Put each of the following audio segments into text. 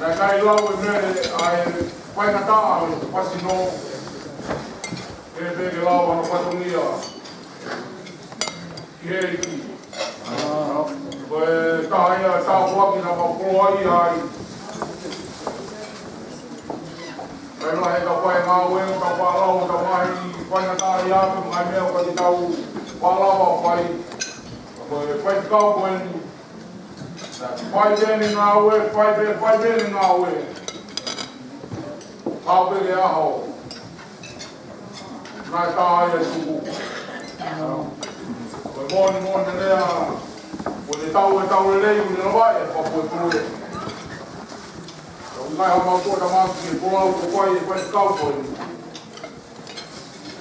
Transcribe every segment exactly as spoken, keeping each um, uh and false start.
Naʻe ʻikai lau e Mele ʻa e faingataʻa ʻo e fāsino, ʻe pehē ke lau hono fatongia ki he ʻEiki. Ko e taha ia e tāpuaki naʻa mau koloaʻia ai. Kae ʻikai ke tau fai e ngāue, tau faʻa lau, tau ngaahi faingataʻaʻia, mo e ngaahi meʻa ʻoku ʻikai ke tau faʻa lava ʻo fai. Ko e faifekau ko eni. Fai pē ʻene ngāue, fai pē, fai pē ʻene ngāue. Kau pē ki he ʻaho naʻe tā ai e tuku. Ko e moʻoni, moʻoni lea, ko e tau e tau lelei, ʻoku ne lava e fakapuepue. Ko e ngaahi ʻa mau ko e tamaki ke folau ko fai, e faifekau ko eni.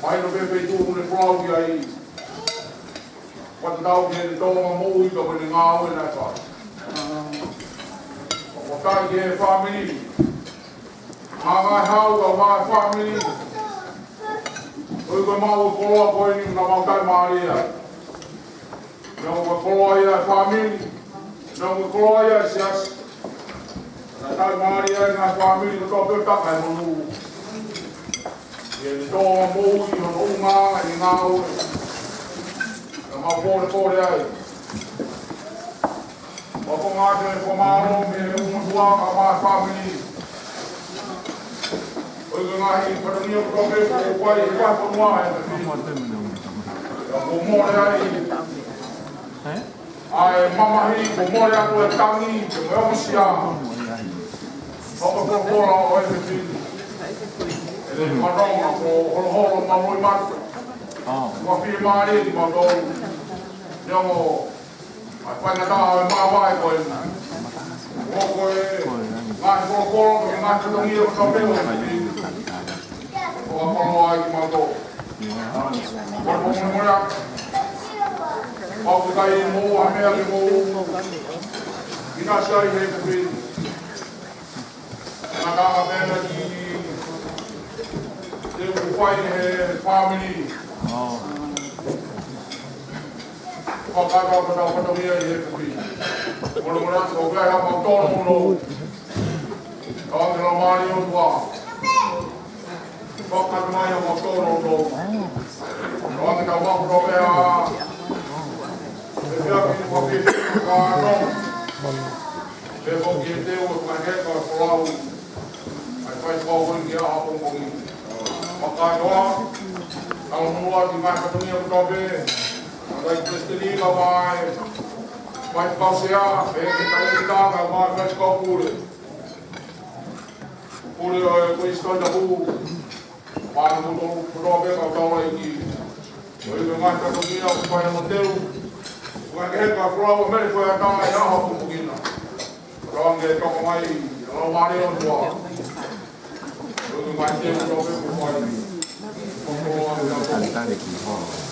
Mahino pē feituʻu ʻoku ne folau ki ai. Fakatau ki heʻene tōʻonga moʻui ka ko ʻene ngāue naʻe fai. Fakafetaʻi ki he fāmili. Ngaahi hau ka ngaahi fāmili. ʻOku ʻikai ko e mau koloa ko eni naʻa mau taʻimālie ai. Naʻa mau koloa ia e fāmili. Naʻa mau koloa ia e siasi. Naʻe taʻimālie ai ngaahi fāmili kotoa pē ʻoku taka e monū. ʻI heʻene tōʻonga moʻui, hono ʻuhinga ʻene ngāue. Naʻa mau pōlepole ai. Mau ʻoatu e fakamālō mei he ʻOtua kae ʻumaʻā e fāmili. ʻOku ʻi ai e ngaahi fatongia kotoa pē ʻoku fai ʻi he fonua he ʻEiki. Naʻa mau mole ai. ʻA e mamahi, kuo mole atu e tangi, kuo mole ʻosi ia. Hoko ko e folofola ʻo e ʻEiki. ʻE lele mānava, ko e holoholo mo e moʻui mata. Ko e fiemālie kimautolu. Neongo ʻa e faingataʻa ʻo e māvae ko eni. Ko e ngaahi folofola, ko e ngaahi fatongia ʻoku tau pehē ʻo e ʻEiki. Ko e koloa ai kimautolu. Ko e molemole atu. Mau ke kai mo ha meʻa ke mo ʻinasi ai he kupi. Ngata ka pena ki te u fai he fāmili. Fakatau ka tau fatongia he kupi. Molemole atu, ko e kai ha mau tōnounou. Tau ange lau mālie ʻOtua. Fakatau mai ʻa mau tōnounou. Tau ange tau mau tō pea. Pea ki te kopi ka no. Pea ko ki te u ka he ka folau. ʻAi fai kau ki a pongipongi. Fakatoa. Tau mua ki mai ka tō pē. ʻAi Palesiteni ka mai. Mai kau sea. Pea ki tai ka mai fai kau pule. Pule ʻo e ko i stonda hu. Pānga mo tō, ko tō pē kau tau ai ki. Ko i ko ngaahi kātoa kia, ko pae mo teu. Ko e kehe ka folau ʻa Mele ko e ata ai ʻaho ko pukina. Ko tō ange toko mai, lau mālie ʻOtua. Ko i ko ngaahi teu tō pē ko pae. Ko tō ange toko mai.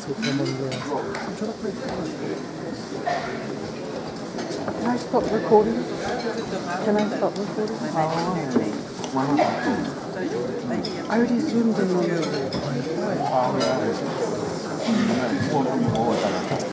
Can I stop recording? Can I stop recording? I already zoomed in on you.